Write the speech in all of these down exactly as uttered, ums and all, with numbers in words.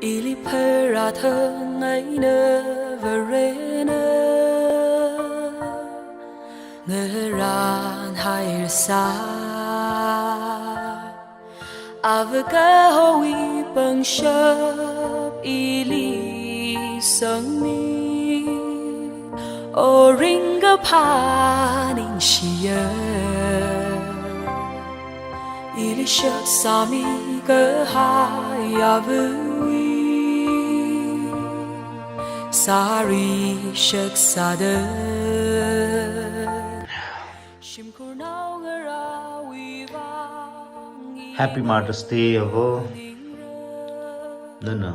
Ili pharāthang eina Varena ngarānhairasai. Ava kahowui pangshap ili sangmi, o ringkaphā ningshiya. Ili shakzāmi kahai avawui sari shakzāda. Shimkhurnao ngarāwui vang Happy Mother's Day, ava. Nana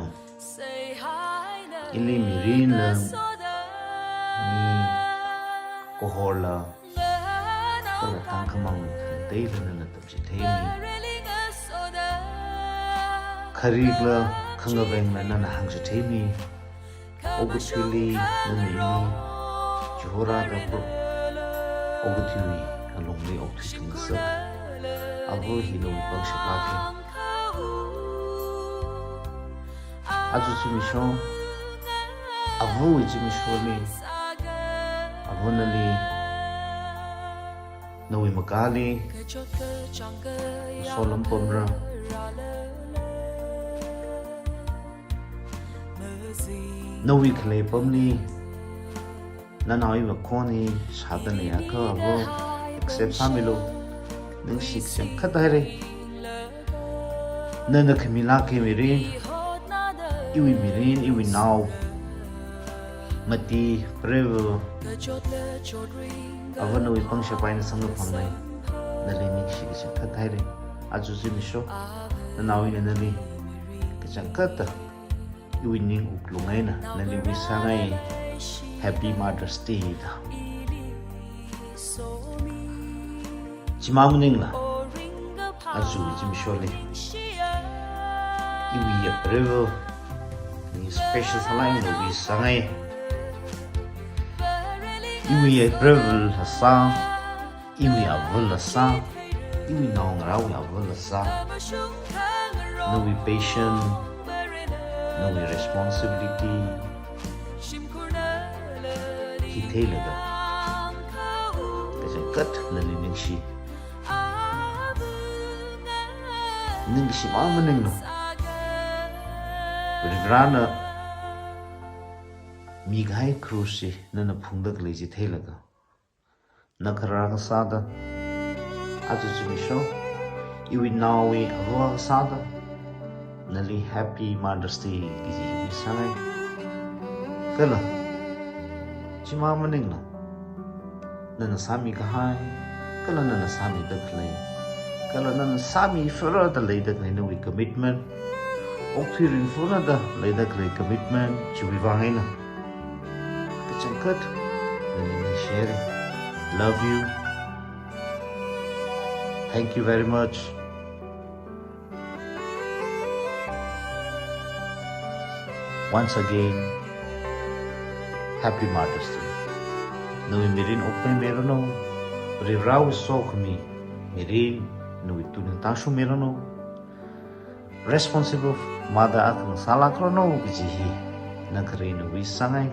ili mirinla mi kahorla kala tangkhamang thangteila nana tamchitheimi. Kharikla khangavengla nana hāngchitheimi. Okathuili nana ili chihorāda pro, okathuiwui alungli okthui khangasak ava hi nawui pangshap lāka. Aja zimiksho, avawui zimiksholi, ava nali nawui makali solam pamra. Nawui khalei pamli nanaowui makhon hi shāda leiakha ava accept sāmilu. Ningshi kachangkhat haira. Nana khami lāka mirin, iwui mirin, iwui nao, mati, prevu, ava nawui pangshap eina samkaphangna. Nali ningshi kachangkhat haira. Aja zimiksho, nanaowui eina nali kachangkhatta iwui ning wuklung eina nali wish sāngai, Happy Mother's Day da. Chimang maningla, aja zimiksholi iwui apreiva, ni special sālāk eina wish sāngai. Iwui apreivala sā, iwui avāla sā, iwui naongarāwui avāla sā, nawui passion, nawui responsibility hi theilaga kachangkhat nali ningshi. Ningshimang maninglu. Varivarāna mikahai krush chi nana phungda khalei chi theilaga, na kharā kasāda, aja zimiksho, iwui naowui avā kasāda, nali Happy Mother's Day kaji hi sāngai. Kala, chimang maningla, nana sāmi kahai, kala nana sāmida khalei, kala nana sāmi phara da leida khalei nawui commitment, okthui ringphara da leida khalei commitment chiwui vang eina kachangkhat nali ningshi haira. Love you. Thank you very much. Once again, Happy Mother's Day. Nawui mirin okmei miranu, Varivarāwui sokhami mirin nawui tuning tāshung miranu. Responsible mother akha ngasālākranu kaji hi na kharei nawui sāngai.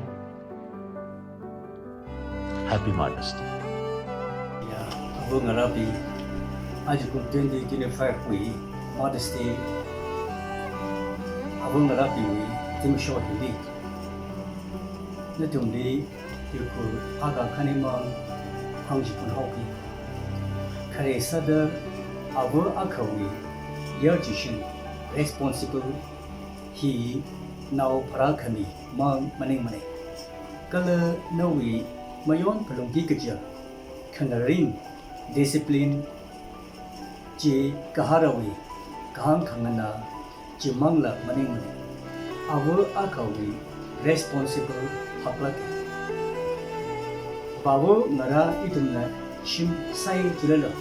Happy Mother's Day. Ya, ava ngarābing, ajakum twenty twenty-five wui Mother's Day, ava ngarābingwui zimiksho hili, nathumli yukur akha khanimang hāngchiphun haoki. Khare sāda ava akhawui yarchishin, responsible, hi nao pharākhami mang maningmana. Kala nawui mayon phalungki kaja, khangarin, discipline, chi kaharawui kahāng khanganā chimangla maningmana. Ava akhawui responsible haklāka. Avāva ngarā ithumna shim sāi chilala,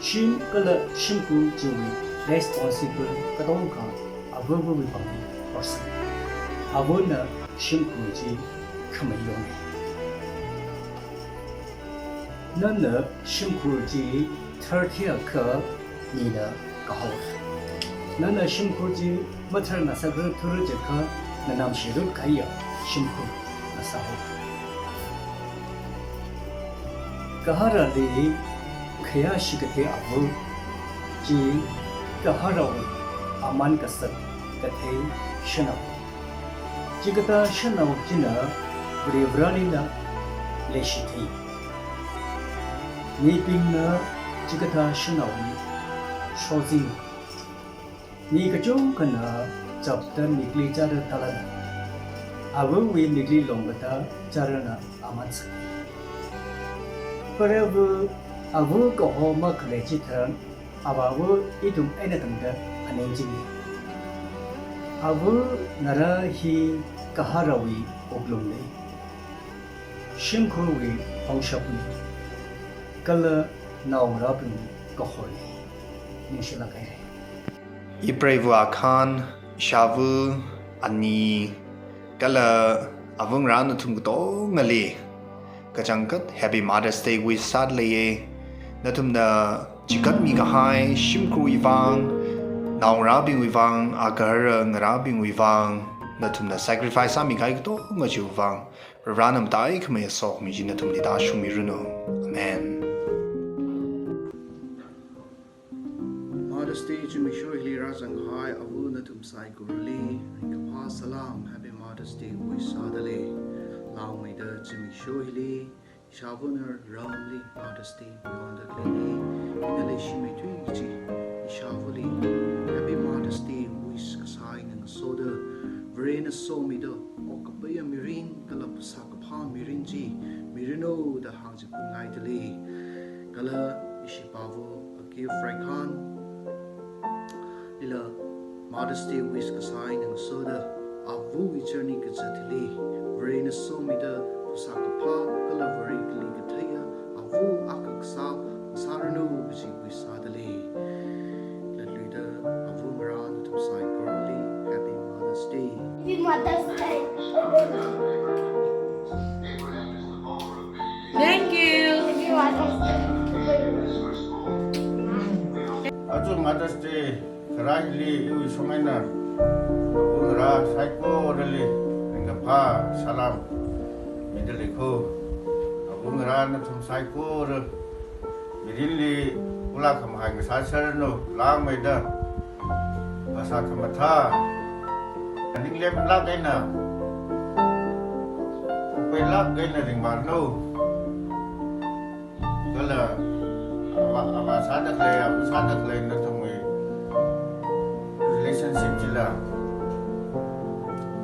shim kala shimkhur chiwui responsible katonga avāvawui pāngli horsang. Avana shimkhur chi khamayona. Nana shimkhur chi tharthiakha mina kahaora. Nana shimkhur chi mathar ngasakra thura jiakha nganamshirut kahaiya shimkhur ngasāhaowa. Gaharali khayāshi kathei ava chi gaharawui aman kasak kathei shanao. Chikathā shanao china Varivarālila leishithei. Mibingna chikathā shanaoli shozing. Mi kachungkhana chapda mikli chara talana, avawui mikli longkatā charana aman sāi. Vareva ava kaho makhalei chitharan, avāva ithum eina tangda phaningching. Avangarā hi gaharawui wuklungli, shimkhurwui pongshapli, kala naongarābingwui kahorli. Ningshilāk haira. Ipreiva akhan, ishāva ani, kala avangarā nathum katongali kachangkhat Happy Mother's Day wish sādalei. Nathumna chikatmi kahai shimkhurwui vang, naongarābingwui vang, agahara ngarābingwui vang, nathumna sacrifice sāmi kahai katonga chiwui vang, Varena mataikhamei sokhami chi nathumli tāshungmiranu. Amen. Mother's Day zimiksho hili rāzang kahai ava nathum saikorali ringkaphā salam, Happy Mother's Day wish sādalei. Langmeida zimiksho hili ishāvana ramli Mother's Day mayonda khaleili, ina leishimeithui kaji ishāvali Happy Mother's Day wish kasā eina ngasoda, Varena somida okapaiya mirin kala phasā kaphā mirin chi miranu da hāngchiphun ngaidalei. Kala ishipāva Akif Raikhan lila Mother's Day wish kasā eina ngasoda, avawui journey kazat hili Varena somida phasā kaphā kala Vareli katheiya ava akha kasā ngasāranu kaji wish sādalei. Latluida avangarā nathum saikorali Happy Mother's Day. Happy Mother's Day. Thank you. Happy Mother's Day. Aja Mother's Day kharā hili iwui shong eina avangarā saikorali ringkaphā salam midalei ko. Avangarā nathum saikora mirinli khula khamahai ngasāseranu, langmeida phasā khamathā ninglemlāk eina, okpailāk eina ringvāranu. Kala avā, avā sāda khalei, ava sāda khalei nathumwui relationship chila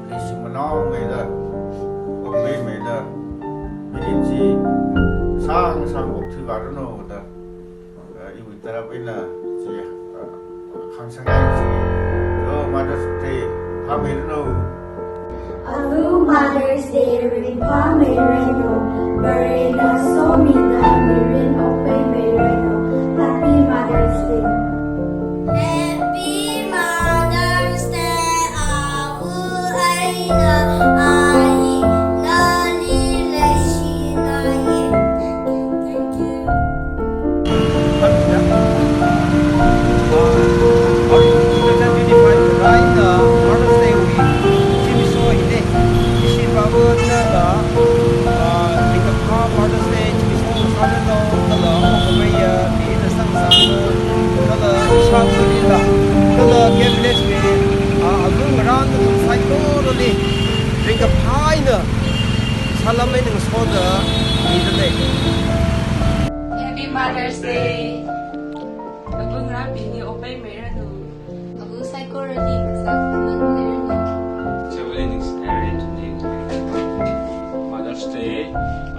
leishimanaomeida, okpaimeida, mirin chi sāngsang okthuivāranu da, uh, iwui tarāp eina chi, uh, hāngsangngai chi. Yo, Mother's Day phāmeiranu. Ava Mother's Day ringphāmeiranu. Varena somida mirin okpaimeiranu. Happy Mother's Day. Happy Mother's Day, ava eina ai nali leishinai. Thank you. Ringkaphā eina salam eina ngasoda midalei. Happy Mother's Day. Avangarābingli okpaimeiranu. Ava saikorali kasā khaman leiranu. Several things arranged in Mother's Day,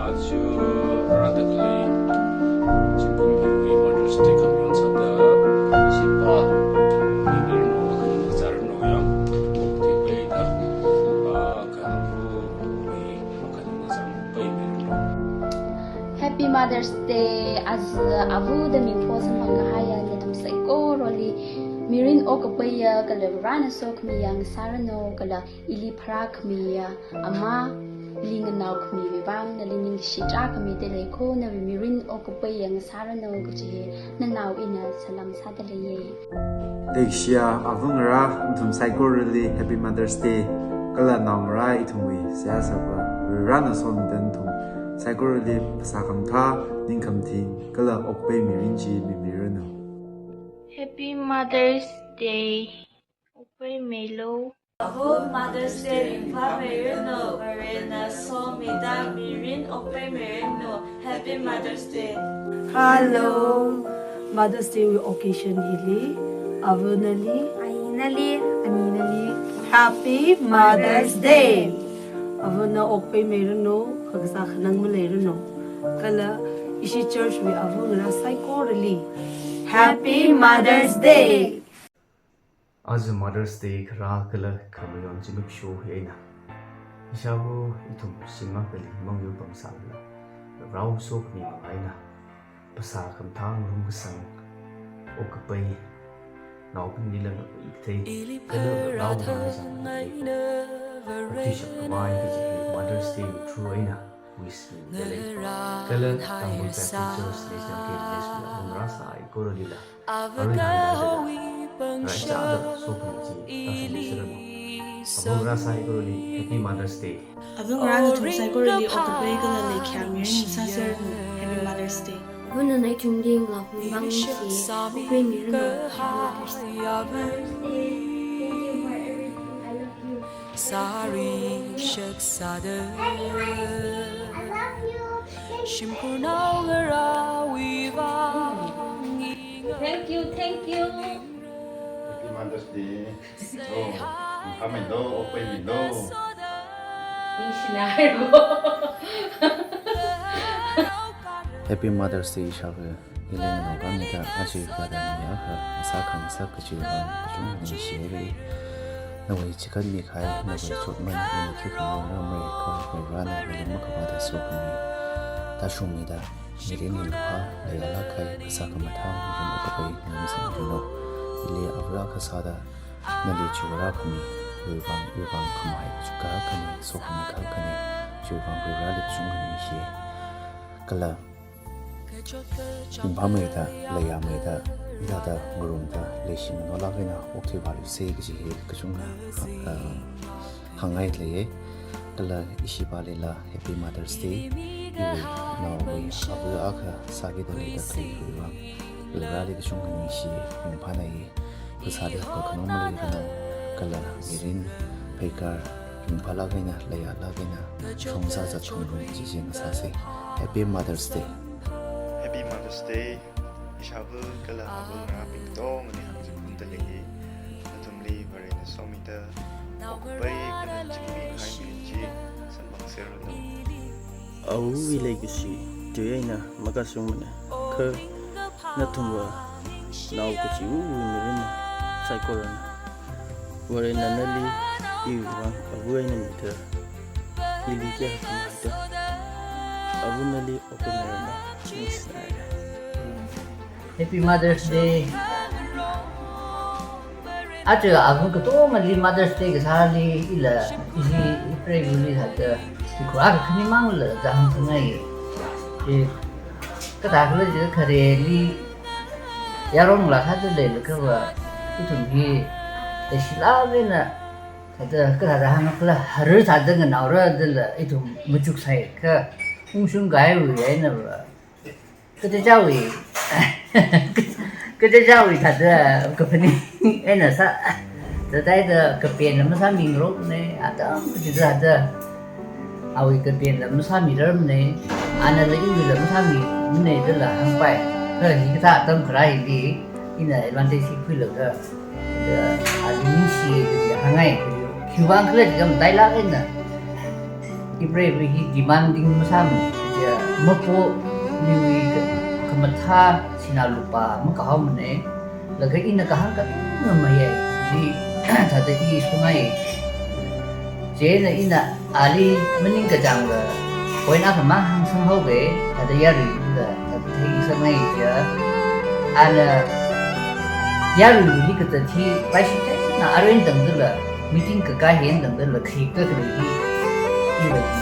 aja rāda khalei zingkumwui Mother's Day khamayon sāda, ishipā mirin okathuimeiranu yang, okathuipaida, ah, kha ava mi Happy Mother's Day. Aja ava da ming pho samphang kahaiya nathum saikorali mirin okapaiya kala Varena sokhamiya ngasāranu, kala ili pharākhamiya ama, Nali nganao khamiwui vang nali ningshi tarākha mida lei kho, nawui mirin okkapai yang sāranu kaji hi nanao ina salam sāda leiye. Leikashiya āvangarā, nathum saikorali Happy Mother's Day. Kala naongarā ithumwui seihā sāva Varivarana somida nathum saikorali phasā khamathā, ning khamathing, kala okkapai mirin chi mimiranu. Happy Mother's Day. Okpai meilu. Ava Mother's Day ringphāmeiranu, Varena somida mirin okpaimeiranu. Happy Mother's Day. Hello. Mother's Day wui occasion hili, ava nali, ai nali, ani nali, Happy Mother's Day. Avana okpaimeiranu, kha kasā khanang maleiranu. Kala ishi church wui āvangarā saikorali Happy Mother's Day. Aja Mother's Day kharā kala khamayon zimiksho hi eina, ishāva ithum shim akhali mangyur pamsālala, rao sokhami mang eina, phasā khamathā, ngarumkasang, okkapai, naopanila ngapai kathei, kala rao ngasang kathei, okathui shapkhavai kaji hi Mother's Day through eina wish mida lei. Kala Tangkhul Baptist Church National K B S wui āvangarā saikoralila, arui hāngda raichāda sokhami chi tāshungmi sāranu. Āvangarā saikorali Happy Mother's Day. Āvangarā nathum saikorali okkapai kala leikhami ningsāseranu. Happy Mother's Day. Avana nathumli ngalākhami vang ningshi, okpaimeiranu. Happy Mother's Day. Sari shak sada. Shimkhur naongarāwui vang. Thank you, thank you. Happy Mother's Day. Oh, ringphāmeilu, okpailu. Ningshina haibo. Happy Mother's Day, ishāva. Ili nganao khamida aja kharā naya kha masā khangasak kachiwui vang kachungkha ningshihaira. Nawui chikatmi kahai, nawui chotman, nawui khikha ngarāmei kha Varivarana nali makhavāda sokhami tāshungmida, mirin ringphā, leiyālāk kahai, phasā khamathā, mirin okkapai ngasāmiranu. Ili āvā akha sāda nali chiwui rākhamiwui vang, iwui vang khamahai kachuk kahakhani, sokhami kahakhani, chiwui vang Varivarali kachungkha ningshi. Kala ringphāmeida, leiyāmeida, hithāda ngarumda, leishinao lāk eina okathuivāluisei kaji hi kachungkha, ah, hāngngai leiya. Kala ishipālila Happy Mother's Day. Iwui naowui āvā akha sākida leida khaleiwui vang, Varivarali kachungkha ningshi, ringphānai. Phasāli hapkakhanang maleiranu, kala mirin pheikar, ringphālāk eina, leiyālāk eina, shongza zat khangarum chi chi ngasāsei. Happy Mother's Day. Happy Mother's Day. Ishāva kala āvangarābing katongali hāngchiphunda leiya. Nathumli Varena somida, okkapai kala zingmi kahai mirin chi samphangseranu. Awowui leikashi tui eina makashungmana, kha nathumva nao kachiwui mirinna, saikorana. Varena nali iwui vang ava eina mida, ili kayākha khamahai da. Ava nali okpaimeiranu. Ningshina. Happy Mother's Day. Aja āva katongali Mother's Day kasāli ila, ishi ipreivali hithāda, chikhur akha khanimangla zangsangai. E, kathākhala jiakha khareli yaronla sāda leilakhava, ithum hi leishilāk eina, hithāda, kathāda hāngkhala, hara sāda nganaora dala ithum machuksai kha, ungshung kahaiwui einava, kachichāwui, kachichāwui thāda kaphaning eina sā, thāda thāda kapenla masāmingarokmana, atam kachida thāda, awui kapenla masāmirarmana, anala iwuila masāmimana dala hāngpai. Kha hikathā atam kharā hili, ina advantage hi khuilaga, da, ali ningshi kaji hāngngai, khiwui vang khala jiakha matailāk eina, ipreiva hi demanding masāmana, kaja mapo, miwui ka-, khamathā sinā lupā makahaomana, laga ina kahāng khanang mayai, chi thāda i shungai. Chieina ina ali maningkachāngla, point akha mang hāngsanghaoga, thāda yaruila, thāda theisangngai chiakha, ana yaruili kazat hi, paishi kateina arui tangdala, meeting kakā hi tangdala, krik kakā hi, iva hi,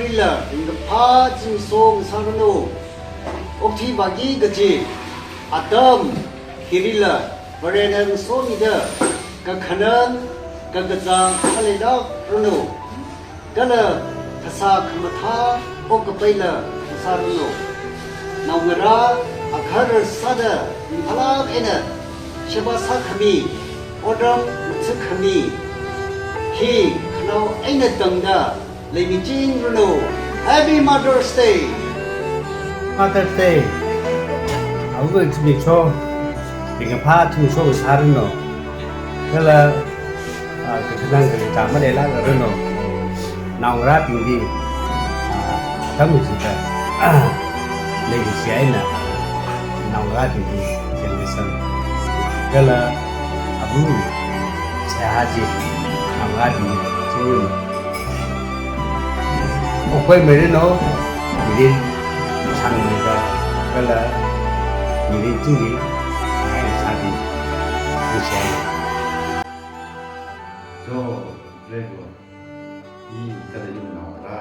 Vareli ringkaphā zimiksho ngasāranu. Okathui vāki kaji atam hirila Varena ngasomida kakhanang kakazā khalei da ranu. Kala phasā khamathā okkapaila ngasāranu. Naongarā agahara sāda ringphālāk eina sheba sākhami, otram mathākhami hi khanao eina tangda leimichinranu. Happy Mother's Day! Mother's Day! Awui zimiksho, ringkaphā zimiksho ngasāranu. Kala, ah, kakhanang kakazā maleilākranu. Naongarābingli, ah, atam hithāda, leikashi eina naongarābingli generation. Kala abu seihā chi naongarābingli chingri. Okathui meirin no, mirin shangmida, kala mirin chingri, ai sābi, ningshi. So, Preiva, i kala i naongarā,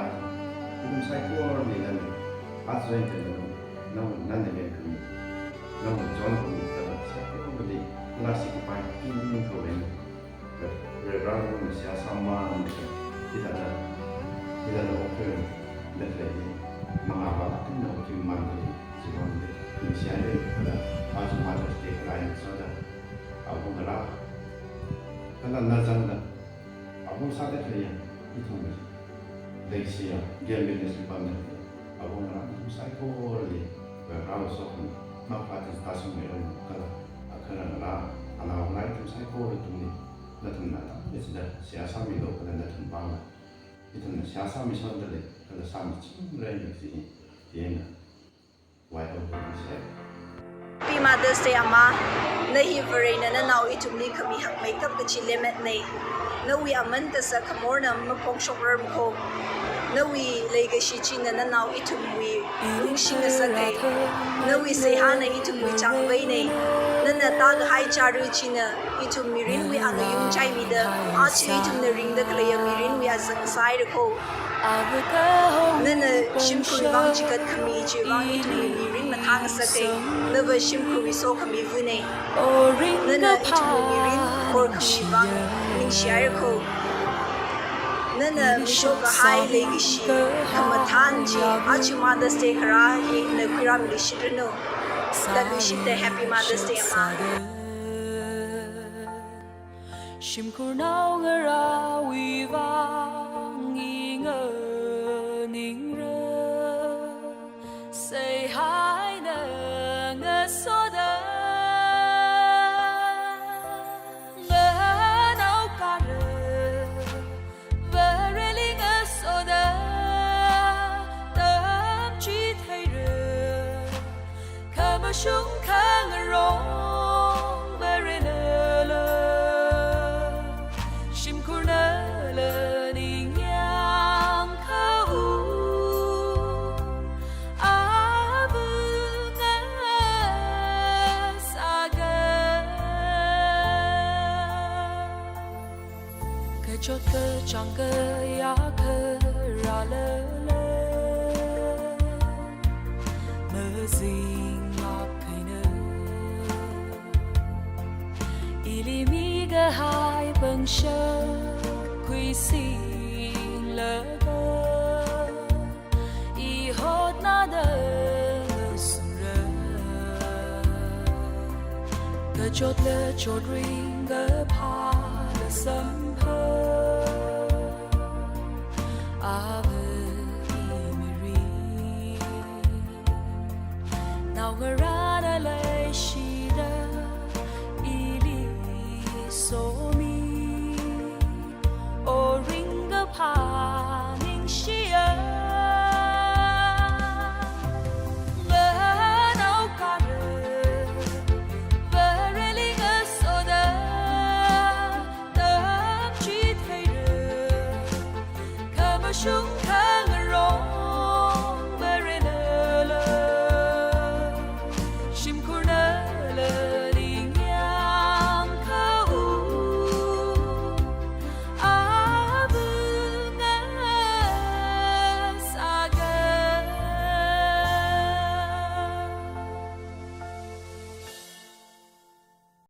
ithum saikorali nana, aja eina nana, nana nana nana khami, nana chonkhami kala saikorali, lasi kapai, i ningkhavai na. Re-, Varena seihā sāmida, hithāda, hithāda okathui, da khalei hi, mangāva athumna okathui mamānda, chivāngda, ningshihaira, kala, aja Mother's Day kala eina sāda, abungarā, kala na zangda, abu sāda khalei ya, ithum, leishiya, game business pamda, abungarā, ithum saikorali, Varena sokhami, mapati tasung meiranu, kala, akhanang ngarā, anaongarā ithum saikora tungli, nathumna atam chida seihā sāmilu kala nathum vangla ithumna seihā sāmisonda lei, kala sāmichingra kaji hi, yangna, wai au ningshi. Happy Mother's Day, Ama. Na hi Varena nanao ithumli khami hakmeikap kachi lemmetna. Nawui aman kasak khamorna maphongshokrarmakho. Nawui leikashi china nanao ithumwui lungshi ngasakhai. Nawui seihāna ithumwui changveina. Nana tākahai chara china ithum mirinwui angayung chaimida, aja ithumna ringda khaleiya mirinwui azang sāhairakho. Nana shimkhurwui vang chikat khami chiwui vang ithumwui mirin mathāngasakhai. Nava shimkhurwui sokhami vana. Nana ithumwui mirin khorkhami vang ningshihairakho. Nana misho kahai leikashi khamathān chi aja Mother's Day kharā eina khuirāmi leishitranu. Tatluishitda Happy Mother's Day, Ama. Shimkhur naongarāwui vang i nganingra. Seihā eina ngasoda, nganao kara, Vareli ngasoda, tamchitheira, khamashung khangarong Varenala, shimkhurnala ningyāng khaung, avunga sāga. Kachot kachāng kayā kharālala, mazinglāk eina, ili mikahai pangshap khuisinglaga, i hotnada sumra. Kachotla chot ringkaphāla Sampha, ava i mirin. Naongara